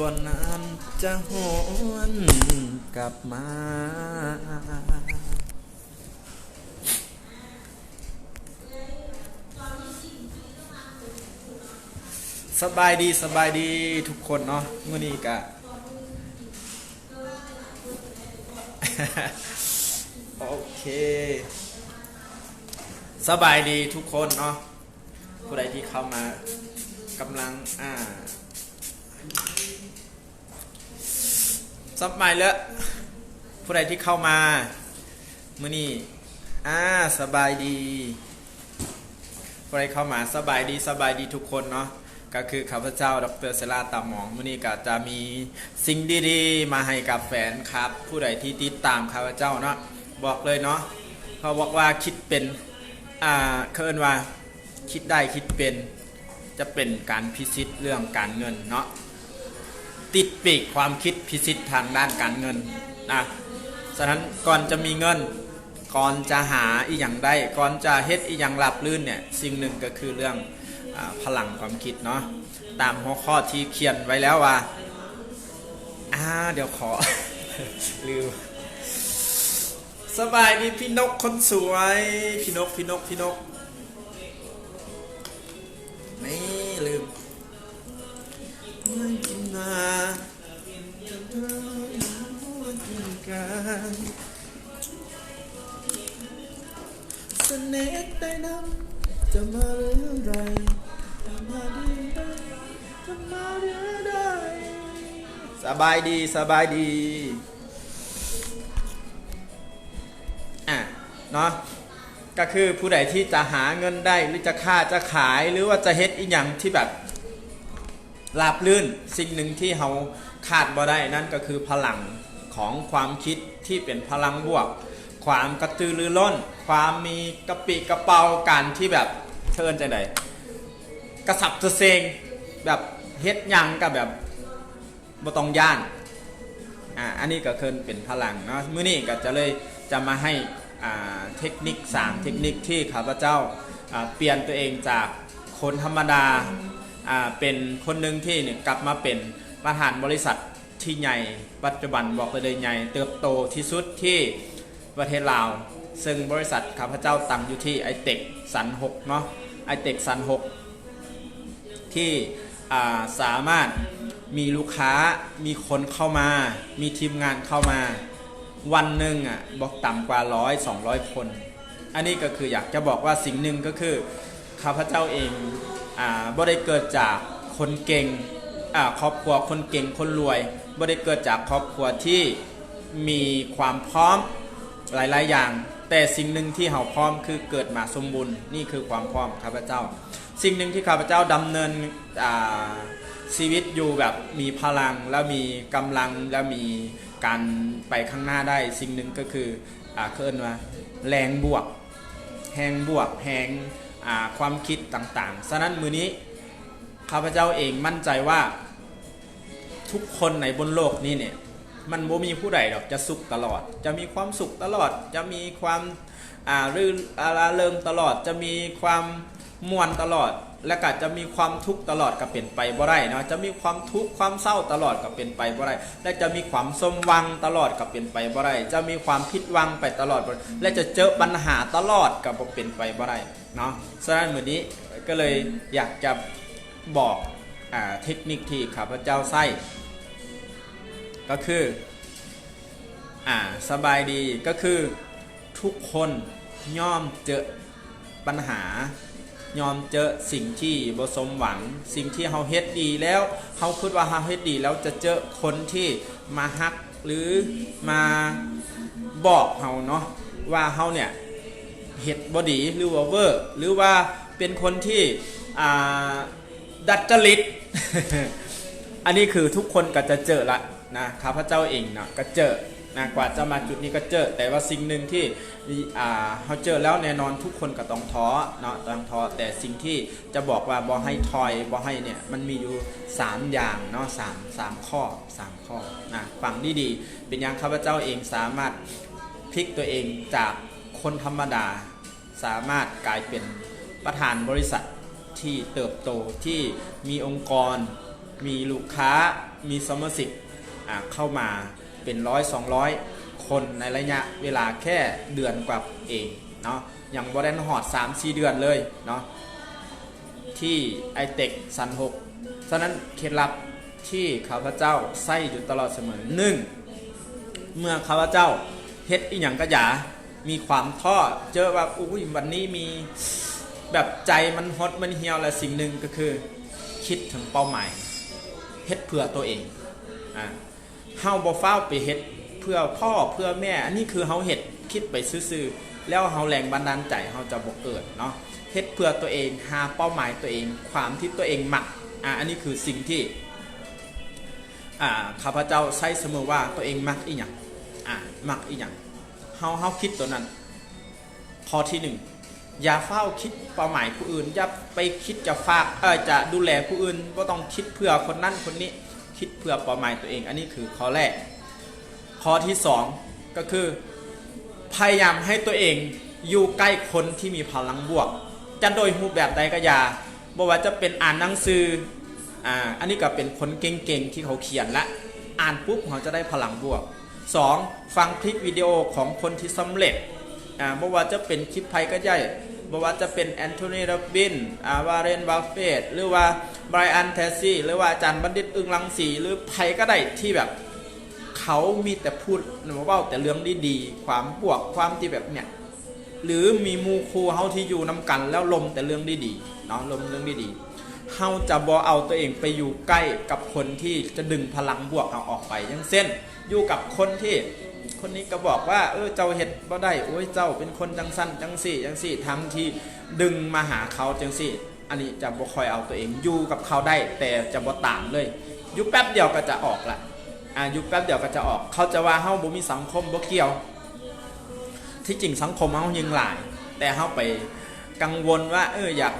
ກ່ອນນ້ຳຈະຫວນກັບມາ. ສະບາຍດີ, ສະບາຍດີທຸກຄົນເນາະ. ມື້ນີ້ກະ ໂອເຄ ສະບາຍດີທຸກຄົນເນາະ. ຜູ້ໃດທີ່ເຂົ້າມາກຳລັງ ອ່າ ສັບໃໝເລີ ຜູ້ໃດທີ່ເຂົ້າມາມື້ນີ້ ອ່າ ສະບາຍດີ. ຜູ້ໃດເຂົ້າມາ ສະບາຍດີ, ສະບາຍດີທຸກຄົນເນາະ. ກໍຄືຂ້າພະເຈົ້າ ດອກເຕີ ເຊລາ ຕາມອງ. ມື້ນີ້ກໍຈະມີສິ່ງດີໆມາໃຫ້ກັບແຟນຄລັບ ຜູ້ໃດທີ່ຕິດຕາມຂ້າພະເຈົ້າເນາະ. ບອກເລີຍເນາະ, ເຂົາບອກວ່າຄິດເປັນ ອ່າ ເຂົາເອີ້ນວ່າ ຄິດໄດ້ຄິດເປັນ ຈະເປັນການພິຊິດເລື່ອງການເງິນເນາະ, ຕິດປີກຄວາມຄິດພິຊິດທາງດ້ານການເງິນນະ. ສະນັ້ນ ກ່ອນຈະມີເງິນ, ກ່ອນຈະຫາອີ່ຫຍັງໄດ້, ກ່ອນຈະເຮັດອີ່ຫຍັງລາບລື່ນເນ່ຍ, ສິ່ງໜຶ່ງກໍຄືເລື່ອງ ອາ ພະລັງຄວາມຄິດເນາະ, ຕາມຫົວຂໍ້ທີ່ຂຽນໄວ້ແລ້ວວ່າ ອາ ດຽວຂໍ ລືມ. ສະບາຍດີພີ່ນົກຄົນສວຍ, ພີ່ນົກ, ພີ່ນົກ, ພີ່ນົກ. ນີ້ລືມ ສະເໜ່ໃຕ້ນ້ຳ ຈະມາເລື່ອໃດ ຈະມາເລື່ອໃດ ຈະມາເລື່ອໃດ. ສະບາຍດີ, ສະບາຍດີ. ອ່າ ເນາະ, ກໍຄືຜູ້ໃດທີ່ຈະຫາເງິນໄດ້ ຫຼື ຈະຄ້າຈະຂາຍ ຫຼືວ່າຈະເຮັດອີ່ຫຍັງທີ່ແບບລາບລື່ນ, ສິ່ງໜຶ່ງທີ່ເຮົາຂາດບໍ່ໄດ້ນັ້ນກໍຄືພະລັງຂອງຄວາມຄິດທີ່ເປັນພະລັງບວກ, ຄວາມກະຕືລືລົ້ນ, ຄວາມມີກະປິກະເປົາ, ການທີ່ແບບ ເອີ້ນຈັ່ງໃດ ກະສັບກະເສງ, ແບບເຮັດຫຍັງກໍແບບ ບໍ່ຕ້ອງຢ້ານ. ອາ ອັນນີ້ກໍເຄີນເປັນພະລັງເນາະ. ມື້ນີ້ກໍຈະເລີຍຈະມາໃຫ້ ອ່າ ເທັກນິກ ສາມເທັກນິກທີ່ຂ້າພະເຈົ້າ ອ່າ ປ່ຽນຕົວເອງຈາກຄົນທຳມະດາ ອ່າ ເປັນຄົນໜຶ່ງທີ່ນີ້ ກັບມາເປັນປະທານບໍລິສັດທີ່ໃຫຍ່, ປັດຈຸບັນບອກໄດ້ເລີຍໃຫຍ່ເຕີບໂຕທີ່ສຸດທີ່ ປະເທດລາວ, ເຊິ່ງບໍລິສັດຂ້າພະເຈົ້າຕັ້ງຢູ່ທີ່ໄອເຕັກຊັ້ນຫົກເນາະ, ໄອເຕັກຊັ້ນຫົກ ທີ່ ອ່າ ສາມາດມີລູກຄ້າ, ມີຄົນເຂົ້າມາ, ມີທີມງານເຂົ້າມາ ວັນໜຶ່ງອະ ບໍ່ຕ່ຳກວ່າຮ້ອຍ ສອງຮ້ອຍຄົນ. ອັນນີ້ກໍຄືຢາກຈະບອກວ່າສິ່ງໜຶ່ງກໍຄື ຂ້າພະເຈົ້າເອງ ອ່າ ບໍ່ໄດ້ເກີດຈາກຄົນເກັ່ງ ອ່າ ຄອບຄົວຄົນເກັ່ງຄົນລວຍ, ບໍ່ໄດ້ເກີດຈາກຄອບຄົວທີ່ມີຄວາມພ້ອມຫຼາຍໆຢ່າງ, ແຕ່ສິ່ງໜຶ່ງທີ່ເຮົາພ້ອມຄືເກີດມາສົມບູນ, ນີ້ຄືຄວາມພ້ອມຂ້າພະເຈົ້າ. ສິ່ງໜຶ່ງທີ່ຂ້າພະເຈົ້າດຳເນີນ ອ່າ ຊີວິດຢູ່ແບບມີພະລັງ ແລະ ມີກຳລັງ ແລະ ມີການໄປຂ້າງໜ້າໄດ້, ສິ່ງໜຶ່ງກໍຄື ອ່າ ເຂົາເອີ້ນວ່າແຮງບວກ, ແຮງບວກ, ແຮງ ອ່າ ຄວາມຄິດຕ່າງໆ. ສະນັ້ນ ມື້ນີ້ຂ້າພະເຈົ້າເອງໝັ້ນໃຈວ່າ ທຸກຄົນໃນບົນໂລກນີ້ເນ່ຍ ມັນບໍ່ມີຜູ້ໃດດອກຈະສຸກຕະຫຼອດ, ຈະມີຄວາມສຸກຕະຫຼອດ, ຈະມີຄວາມ ອ່າ ລື່ນ ອ່າ ລ່າເລີງຕະຫຼອດ, ຈະມີຄວາມມ່ວນຕະຫຼອດ ແລະ ກະຈະມີຄວາມທຸກຕະຫຼອດກໍເປັນໄປບໍ່ໄດ້ເນາະ, ຈະມີຄວາມທຸກຄວາມເສົ້າຕະຫຼອດກໍເປັນໄປບໍ່ໄດ້, ແລະ ຈະມີຄວາມສົມຫວັງຕະຫຼອດກໍເປັນໄປບໍ່ໄດ້, ຈະມີຄວາມຜິດຫວັງໄປຕະຫຼອດ ແລະ ຈະເຈີບັນຫາຕະຫຼອດກໍບໍ່ເປັນໄປບໍ່ໄດ້ເນາະ. ສະນັ້ນ ມື້ນີ້ກໍເລີຍຢາກຈະບອກ ອ່າ ເທັກນິກທີ່ຂ້າພະເຈົ້າໃຊ້ ກໍຄື ອ່າ ສະບາຍດີ ກໍຄືທຸກຄົນຍ່ອມເຈີບັນຫາ, ຍ່ອມເຈີສິ່ງທີ່ບໍ່ສົມຫວັງ. ສິ່ງທີ່ເຮົາເຮັດດີແລ້ວ ເຮົາຄິດວ່າເຮົາເຮັດດີແລ້ວ ຈະເຈີຄົນທີ່ມາຮັກ ຫຼື ມາບອກເຮົາເນາະ ວ່າເຮົາເນ່ຍເຮັດບໍ່ດີ ຫຼືວ່າເວີ ຫຼືວ່າເປັນຄົນທີ່ ອ່າ ດັດຈະລິດ. ອັນນີ້ຄືທຸກຄົນກໍຈະເຈີລະນະ, ຂ້າພະເຈົ້າເອງເນາະ ກໍເຈີນະ, ກວ່າຈະມາຈຸດນີ້ກໍເຈີ. ແຕ່ວ່າສິ່ງໜຶ່ງທີ່ ອ່າ ເຮົາເຈີແລ້ວ ແນ່ນອນທຸກຄົນກໍຕ້ອງທໍ້ເນາະ, ຕ້ອງທໍ້. ແຕ່ສິ່ງທີ່ຈະບອກວ່າບໍ່ໃຫ້ຖອຍ ບໍ່ໃຫ້ເນ່ຍ ມັນມີຢູ່ສາມຢ່າງເນາະ, ສາມ ສາມຂໍ້ ສາມຂໍ້ນະ. ຟັງດີໆ, ເປັນຫຍັງຂ້າພະເຈົ້າເອງສາມາດພລິກຕົວເອງຈາກຄົນທຳມະດາ ສາມາດກາຍເປັນປະທານບໍລິສັດທີ່ເຕີບໂຕ, ທີ່ມີອົງກອນ ມີລູກຄ້າ ມີສະມາຊິກ ອາ ເຂົ້າມາເປັນຮ້ອຍສອງຮ້ອຍຄົນ ໃນໄລຍະເວລາແຄ່ເດືອນກວ່າເອງເນາະ, ຍັງບໍ່ໄດ້ຮອດສາມສີ່ເດືອນເລີຍເນາະ ທີ່ Itech Sun ຫົກ. ສະນັ້ນເຄັດລັບທີ່ຂ້າພະເຈົ້າໃຊ້ຢູ່ຕະຫຼອດສະເໝີ ໜຶ່ງ ເມື່ອຂ້າພະເຈົ້າເຮັດອີ່ຫຍັງກະຢ່າ ມີຄວາມທໍ້ ເຈີວ່າ ອຸ້ຍ ວັນນີ້ມີແບບໃຈມັນຫົດມັນຫ່ຽວ ແລະ ສິ່ງໜຶ່ງກໍຄືຄິດເຖິງເປົ້າໝາຍ ເຮັດເພື່ອໂຕເອງ. ອາ ເຮົາບໍ່ຟ້າວໄປເຮັດເພື່ອພໍ່ເພື່ອແມ່ ອັນນີ້ຄືເຮົາເຮັດ ຄິດໄປຊື່ໆ ແລ້ວເຮົາ ແຮງບັນດານໃຈເຮົາຈະບໍ່ເກີດເນາະ. ເຮັດເພື່ອໂຕເອງ ຫາເປົ້າໝາຍໂຕເອງ ຄວາມທີ່ໂຕເອງມັກ. ອາ ອັນນີ້ຄືສິ່ງທີ່ ອາ ຂ້າພະເຈົ້າໃຊ້ສະເໝີວ່າ ໂຕເອງມັກອີ່ຫຍັງ ອາ ມັກອີ່ຫຍັງ ເຮົາ ເຮົາຄິດໂຕນັ້ນ. ຂໍ້ທີໜຶ່ງ ຢ່າຟ້າວຄິດເປົ້າໝາຍຜູ້ອື່ນ ຢ່າໄປຄິດຈະຝາກ ເອີ ຈະດູແລຜູ້ອື່ນ ບໍ່ຕ້ອງຄິດເພື່ອຄົນນັ້ນຄົນນີ້ ຄິດເພື່ອເປົ້າໝາຍໂຕເອງ. ອັນນີ້ຄືຂໍ້ແລກ. ຂໍ້ທີສອງ ກໍຄື ພະຍາຍາມໃຫ້ໂຕເອງຢູ່ໃກ້ຄົນທີ່ມີພະລັງບວກ ຈະໂດຍຮູບແບບໃດກໍຢ່າ ບໍ່ວ່າຈະເປັນອ່ານໜັງສື ອາ ອັນນີ້ກໍເປັນຄົນເກັ່ງໆທີ່ເຂົາຂຽນລະ ອ່ານປຸບເຮົາຈະໄດ້ພະລັງບວກ. ສອງ ຟັງຄລິບວິດີໂອຂອງຄົນທີ່ສຳເລັດ ອາ ບໍ່ວ່າຈະເປັນຄລິບໃຜກໍໄດ້ ບໍ່ວ່າຈະເປັນ Anthony Robbins ອາ Warren Buffett ຫຼືວ່າ Brian Tracy ຫຼືວ່າອາຈານບັນດິດ ອຶ້ງລັງສີ ຫຼືໃຜກໍໄດ້ທີ່ແບບ ເຂົາມີແຕ່ພູດ ເວົ້າແຕ່ເລື່ອງດີໆ ຄວາມບວກ ຄວາມທີ່ແບບເນີ້ຍ ຫຼືມີໝູ່ຄູ່ເຮົາທີ່ຢູ່ນຳກັນແລ້ວລົມແຕ່ເລື່ອງດີໆເນາະ ລົມເລື່ອງດີໆ ເຮົາຈະບໍ່ເອົາຕົວເອງໄປຢູ່ໃກ້ກັບຄົນທີ່ຈະດຶງພະລັງບວກເຮົາອອກໄປ. ຢ່າງເຊັ່ນ ຢູ່ກັບຄົນທີ່ ຄົນນີ້ກໍບອກວ່າ ເອີ ເຈົ້າເຮັດບໍ່ໄດ້ ໂອ້ຍ ເຈົ້າເປັນຄົນຈັ່ງຊັ້ນຈັ່ງຊີ້ຈັ່ງຊີ້ ທັງທີ່ດຶງມາຫາເຂົາຈັ່ງຊີ້ ອັນນີ້ຈະບໍ່ຄ່ອຍເອົາຕົວເອງ ຢູ່ກັບເຂົາໄດ້ ແຕ່ຈະບໍ່ຕາມເລີຍ ຢູ່ແປັບດຽວກໍຈະອອກລະ ອາ ຢູ່ແປັບດຽວກໍຈະອອກ. ເຂົາຈະວ່າເຮົາບໍ່ມີສັງຄົມ ບໍ່ກ່ຽວ ທີ່ຈິງສັງຄົມເຮົາຍິ່ງຫຼາຍ ແຕ່ເຮົາໄປກັງວົນວ່າ ເອີ ຢາກ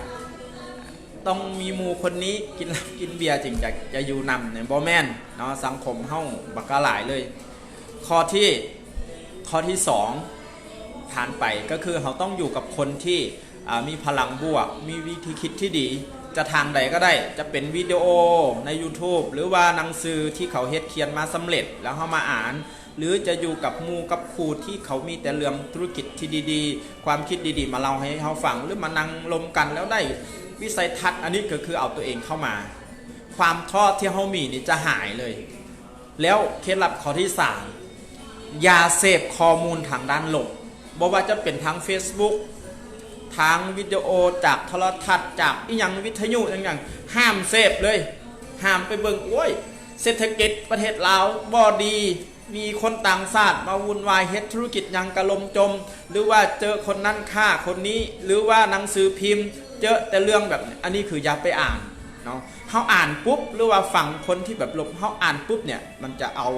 ຕ້ອງມີໝູ່ຄົນນີ້ ກິນເຫຼົ້າກິນເບຍ ຈຶ່ງຈະ ຈະຢູ່ນຳ ບໍ່ແມ່ນເນາະ ສັງຄົມເຮົາບັກຫຼາຍເລີຍ. ຂໍ້ທີ ຂໍ້ທີສອງ ຜ່ານໄປ ກໍຄືເຮົາຕ້ອງຢູ່ກັບຄົນທີ່ ອາ ມີພະລັງບວກ ມີວິທີຄິດທີ່ດີ ຈະທາງໃດກໍໄດ້ ຈະເປັນວິດີໂອໃນ YouTube ຫຼືວ່າໜັງສືທີ່ເຂົາເຮັດຂຽນມາສຳເລັດ ແລ້ວເຮົາມາອ່ານ ຫຼືຈະຢູ່ກັບໝູ່ກັບຄູ່ທີ່ເຂົາມີແຕ່ເລື່ອງທຸລະກິດທີ່ດີໆ ຄວາມຄິດດີໆ ມາເລົ່າໃຫ້ເຮົາຟັງ ຫຼືມານັ່ງລົມກັນແລ້ວໄດ້ວິໄສທັດ. ອັນນີ້ກໍຄືເອົາຕົວເອງເຂົ້າມາ ຄວາມທໍ້ທີ່ເຮົາມີນີ້ຈະຫາຍເລີຍ. ແລ້ວເຄັດລັບຂໍ້ທີສາມ ຢ່າເສບຂໍ້ມູນທາງດ້ານລົບ ບໍ່ວ່າຈະເປັນທາງ Facebook ທາງວິດີໂອ ຈາກໂທລະທັດ ຈາກອີ່ຫຍັງ ວິທະຍຸຫຍັງໆ ຫ້າມເສບເລີຍ ຫ້າມໄປເບິ່ງ ໂອ້ຍ ເສດຖະກິດປະເທດລາວບໍ່ດີ ມີຄົນຕ່າງຊາດມາວຸ່ນວາຍ ເຮັດທຸລະກິດຫຍັງກະລົ້ມຈົມ ຫຼືວ່າເຈີຄົນນັ້ນຂ້າຄົນນີ້ ຫຼືວ່າໜັງສືພິມເຈີແຕ່ເລື່ອງແບບນີ້ ອັນນີ້ຄືຢ່າໄປອ່ານເນາະ. ເຮົາອ່ານປຸບ ຫຼືວ່າຟັງຄົນທີ່ແບບລົບ ເຮົາອ່ານປຸບເນີ້ຍ ມັນຈະເອົາ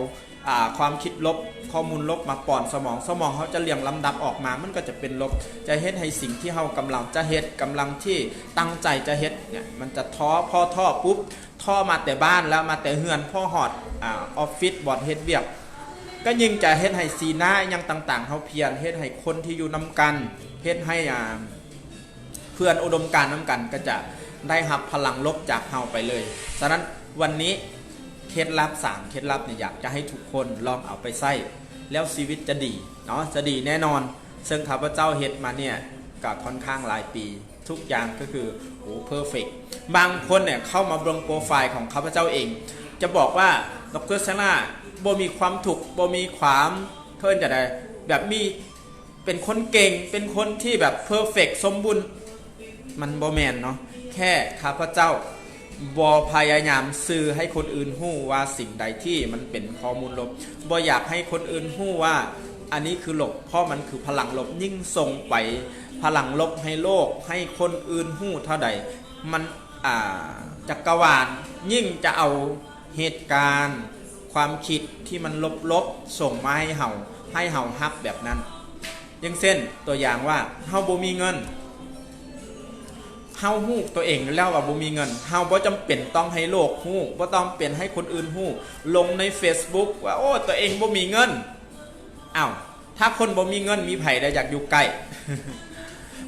ອາ ຄວາມຄິດລົບ ຂໍ້ມູນລົບມາປ້ອນສະໝອງ ສະໝອງເຮົາຈະລຽງລຳດັບອອກມາ ມັນກໍຈະເປັນລົບ ຈະເຮັດໃຫ້ສິ່ງທີ່ເຮົາກຳລັງຈະເຮັດ ກຳລັງທີ່ຕັ້ງໃຈຈະເຮັດເນີ້ຍ ມັນຈະທໍ້ ພໍທໍ້ປຸບ ທໍ້ມາແຕ່ບ້ານ ແລ້ວມາແຕ່ເຮືອນ ພໍຮອດ ອາ ອອບຟິດ ບ່ອນເຮັດວຽກ ກໍຍິ່ງຈະເຮັດໃຫ້ສີໜ້າອີ່ຫຍັງຕ່າງໆເຮົາພຽນ ເຮັດໃຫ້ຄົນທີ່ຢູ່ນຳກັນ ເຮັດໃຫ້ ອາ ເພື່ອນອຸດົມການນຳກັນກໍຈະໄດ້ຮັບພະລັງລົບຈາກເຮົາໄປເລີຍ. ສະນັ້ນ ວັນນີ້ເຄັດລັບສາມເຄັດລັບນີ້ ຢາກຈະໃຫ້ທຸກຄົນລອງເອົາໄປໃຊ້ ແລ້ວຊີວິດຈະດີເນາະ ຈະດີແນ່ນອນ. ເຊິ່ງຂ້າພະເຈົ້າເຮັດມາເນີ້ຍກໍຄ່ອນຂ້າງຫຼາຍປີ ທຸກຢ່າງກໍຄື ໂອ້ ເພີເຟັກ. ບາງຄົນເນີ້ຍເຂົ້າມາເບິ່ງໂປຣໄຟລ໌ຂອງຂ້າພະເຈົ້າເອງ ຈະບອກວ່າ ດຣ. ເຊລາ ບໍ່ມີຄວາມທຸກ ບໍ່ມີຄວາມ ເຂົາເອີ້ນຈັ່ງໃດ ແບບມີ ເປັນຄົນເກັ່ງ ເປັນຄົນທີ່ແບບເພີເຟັກ ສົມບູນ ມັນບໍ່ແມ່ນເນາະ. ແຄ່ຂ້າພະເຈົ້າບໍ່ພະຍາຍາມສື່ໃຫ້ຄົນອື່ນຮູ້ວ່າສິ່ງໃດທີ່ມັນເປັນຂໍ້ມູນລົບ ບໍ່ຢາກໃຫ້ຄົນອື່ນຮູ້ວ່າອັນນີ້ຄືລົບ ເພາະມັນຄືພະລັງລົບ. ຍິ່ງສົ່ງໄປພະລັງລົບໃຫ້ໂລກ ໃຫ້ຄົນອື່ນຮູ້ເທົ່າໃດ ມັນ ອາ ຈັກກະວານຍິ່ງຈະເອົາ ເຫດການ ຄວາມຄິດທີ່ມັນລົບໆ ສົ່ງມາໃຫ້ເຮົາ ໃຫ້ເຮົາຮັບແບບນັ້ນ. ຢ່າງເຊັ່ນ ຕົວຢ່າງວ່າ ເຮົາບໍ່ມີເງິນ ເຮົາຮູ້ຕົວເອງຢູ່ແລ້ວວ່າບໍ່ມີເງິນ ເຮົາບໍ່ຈຳເປັນຕ້ອງໃຫ້ໂລກຮູ້ ບໍ່ຈຳເປັນໃຫ້ຄົນອື່ນຮູ້ ລົງໃນເຟສບຸກວ່າ ໂອ້ ຕົວເອງບໍ່ມີເງິນ. ອ້າວ ຖ້າຄົນບໍ່ມີເງິນ ມີໃຜລະຢາກຢູ່ໃກ້?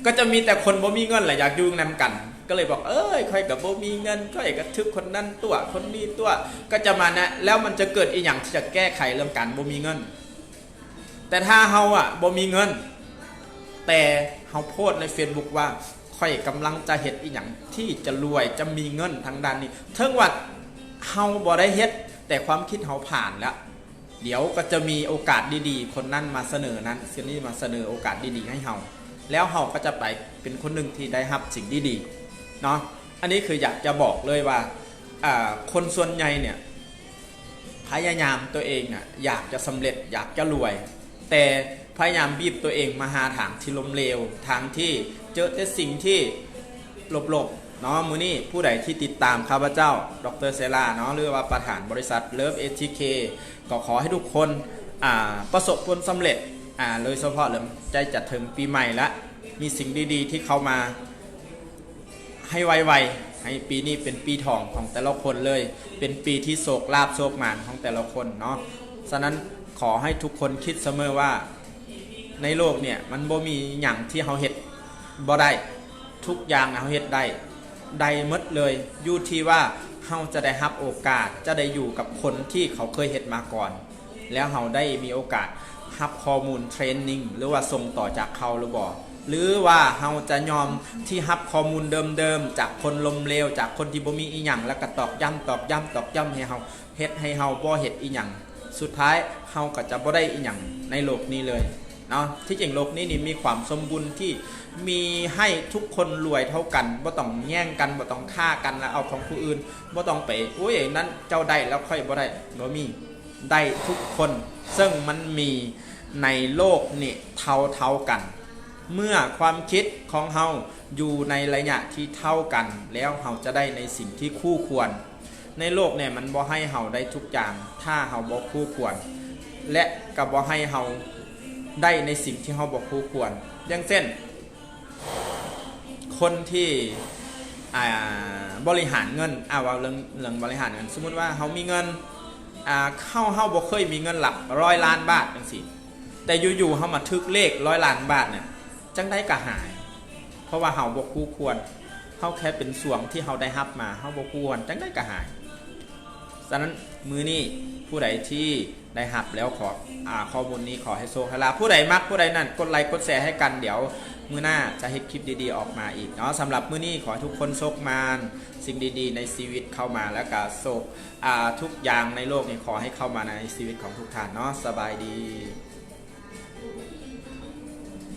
ກໍຈະມີແຕ່ຄົນບໍ່ມີເງິນລະຢາກຢູ່ນຳກັນ. ກໍເລີຍບອກ ເອີຍ ຂ້ອຍກໍບໍ່ມີເງິນ ຂ້ອຍກໍຖືກຄົນນັ້ນຕົວະ ຄົນນີ້ຕົວະ ກໍຈະມານະ ແລ້ວມັນຈະເກີດອີ່ຫຍັງທີ່ຈະແກ້ໄຂເລື່ອງການບໍ່ມີເງິນ? ແຕ່ຖ້າເຮົາອະບໍ່ມີເງິນ ແຕ່ເຮົາໂພສໃນເຟສບຸກວ່າ ຂ້ອຍກຳລັງຈະເຮັດອີ່ຫຍັງທີ່ຈະລວຍ ຈະມີເງິນທາງດ້ານນີ້ ເຖິງວ່າເຮົາບໍ່ໄດ້ເຮັດ ແຕ່ຄວາມຄິດເຮົາຜ່ານແລ້ວ ດຽວກໍຈະມີໂອກາດດີໆ ຄົນນັ້ນມາສະເໜີນັ້ນ ຄົນນີ້ມາສະເໜີໂອກາດດີໆໃຫ້ເຮົາ ແລ້ວເຮົາກໍຈະໄປເປັນຄົນໜຶ່ງທີ່ໄດ້ຮັບສິ່ງດີໆເນາະ. ອັນນີ້ຄືຢາກຈະບອກເລີຍວ່າ ອ່າ ຄົນສ່ວນໃຫຍ່ເນ່ຍ ພະຍາຍາມຕົວເອງນະ ຢາກຈະສຳເລັດ ຢາກຈະລວຍ ແຕ່ພະຍາຍາມບີບຕົວເອງມາຫາທາງທີ່ລົ້ມເຫຼວ ທາງທີ່ເຈີແຕ່ສິ່ງທີ່ລົບໆເນາະ. ມື້ນີ້ຜູ້ໃດທີ່ຕິດຕາມຂ້າພະເຈົ້າ ດຣ ເຊລາເນາະ ຫຼືວ່າປະທານບໍລິສັດ Love ເອສ ທີ ເຄ ກໍຂໍໃຫ້ທຸກຄົນ ອ່າ ປະສົບຜົນສຳເລັດ ອ່າ ໂດຍສະເພາະເລື່ອງໃກ້ຈະເຖິງປີໃໝ່ລະ ມີສິ່ງດີໆທີ່ເຂົ້າມາ ໃຫ້ໄວໆ ໃຫ້ປີນີ້ເປັນປີທອງຂອງແຕ່ລະຄົນເລີຍ ເປັນປີທີ່ໂຊກລາບໂຊກໝານຂອງແຕ່ລະຄົນເນາະ. ສະນັ້ນ ຂໍໃຫ້ທຸກຄົນຄິດສະເໝີວ່າ ໃນໂລກເນ່ຍ ມັນບໍ່ມີຫຍັງທີ່ເຮົາເຮັດບໍ່ໄດ້ ທຸກຢ່າງນະເຮົາເຮັດໄດ້ ໄດ້ໝົດເລີຍ ຢູ່ທີ່ວ່າເຮົາຈະໄດ້ຮັບໂອກາດ ຈະໄດ້ຢູ່ກັບຄົນທີ່ເຂົາເຄີຍເຮັດມາກ່ອນ ແລ້ວເຮົາໄດ້ມີໂອກາດຮັບຂໍ້ມູນເທຣນນິງ ຫຼືວ່າສົ່ງຕໍ່ຈາກເຂົາຫຼືບໍ່ ຫຼືວ່າເຮົາຈະຍອມທີ່ຮັບຂໍ້ມູນເດີມໆ ຈາກຄົນລົ້ມເຫຼວ ຈາກຄົນທີ່ບໍ່ມີອີ່ຫຍັງ ແລ້ວກໍຕອກຢ້ຳ ຕອກຢ້ຳ ຕອກຢ້ຳໃຫ້ເຮົາ ເຮັດໃຫ້ເຮົາບໍ່ເຮັດອີ່ຫຍັງ ສຸດທ້າຍເຮົາກໍຈະບໍ່ໄດ້ອີ່ຫຍັງໃນໂລກນີ້ເລີຍເນາະ. ທີ່ຈິງໂລກນີ້ນີ້ມີຄວາມສົມບູນທີ່ມີໃຫ້ທຸກຄົນລວຍເທົ່າກັນ ບໍ່ຕ້ອງແຍ່ງກັນ ບໍ່ຕ້ອງຂ້າກັນ ແລ້ວເອົາຂອງຜູ້ອື່ນ ບໍ່ຕ້ອງໄປ ໂອ້ຍ ນັ້ນເຈົ້າໄດ້ແລ້ວຂ້ອຍບໍ່ໄດ້ ບໍ່ມີ ໄດ້ທຸກຄົນ ເຊິ່ງມັນມີໃນໂລກນີ້ເທົ່າໆກັນ ເມື່ອຄວາມຄິດຂອງເຮົາຢູ່ໃນໄລຍະທີ່ເທົ່າກັນ ແລ້ວເຮົາຈະໄດ້ໃນສິ່ງທີ່ຄູ່ຄວນ. ໃນໂລກເນ່ຍມັນບໍ່ໃຫ້ເຮົາໄດ້ທຸກຢ່າງ ຖ້າເຮົາບໍ່ຄູ່ຄວນ ແລະ ກໍບໍ່ໃຫ້ເຮົາໄດ້ໃນສິ່ງທີ່ເຮົາບໍ່ຄູ່ຄວນ. ຢ່າງເຊັ່ນ ຄົນທີ່ ອ່າ ບໍລິຫານເງິນ ອ່າ ເວົ້າເລື່ອງ ເລື່ອງບໍລິຫານເງິນ ສົມມຸດວ່າເຮົາມີເງິນ ອ່າ ເຮົາ ເຮົາບໍ່ເຄີຍມີເງິນຫຼັກຮ້ອຍລ້ານບາດຈັ່ງຊີ້ ແຕ່ຢູ່ໆເຮົາມາຖືກເລກຮ້ອຍລ້ານບາດເນ່ຍ ຈັ່ງໃດກໍຫາຍ ເພາະວ່າເຮົາບໍ່ຄູ່ຄວນ ເຮົາແຄ່ເປັນສ່ວນທີ່ເຮົາໄດ້ຮັບມາ ເຮົາບໍ່ຄູ່ຄວນ ຈັ່ງໃດກໍຫາຍ. ສະນັ້ນ ມື້ນີ້ຜູ້ໃດທີ່ໄດ້ຮັບແລ້ວ ຂໍ ອ່າ ຂໍ້ມູນນີ້ ຂໍໃຫ້ໂຊກໃຫ້ລາບ ຜູ້ໃດມັກຜູ້ໃດນັ້ນ ກົດໄລກົດແຊໃຫ້ກັນ ດຽວມື້ໜ້າຈະເຮັດຄລິບດີໆອອກມາອີກເນາະ. ສຳລັບມື້ນີ້ ຂໍໃຫ້ທຸກຄົນໂຊກໝານ ສິ່ງດີໆໃນຊີວິດເຂົ້າມາ ແລ້ວກະໂຊກ ອ່າ ທຸກຢ່າງໃນໂລກນີ້ ຂໍໃຫ້ເຂົ້າມາໃນຊີວິດຂອງທຸກທ່ານເນາະ. ສະບາຍດີ.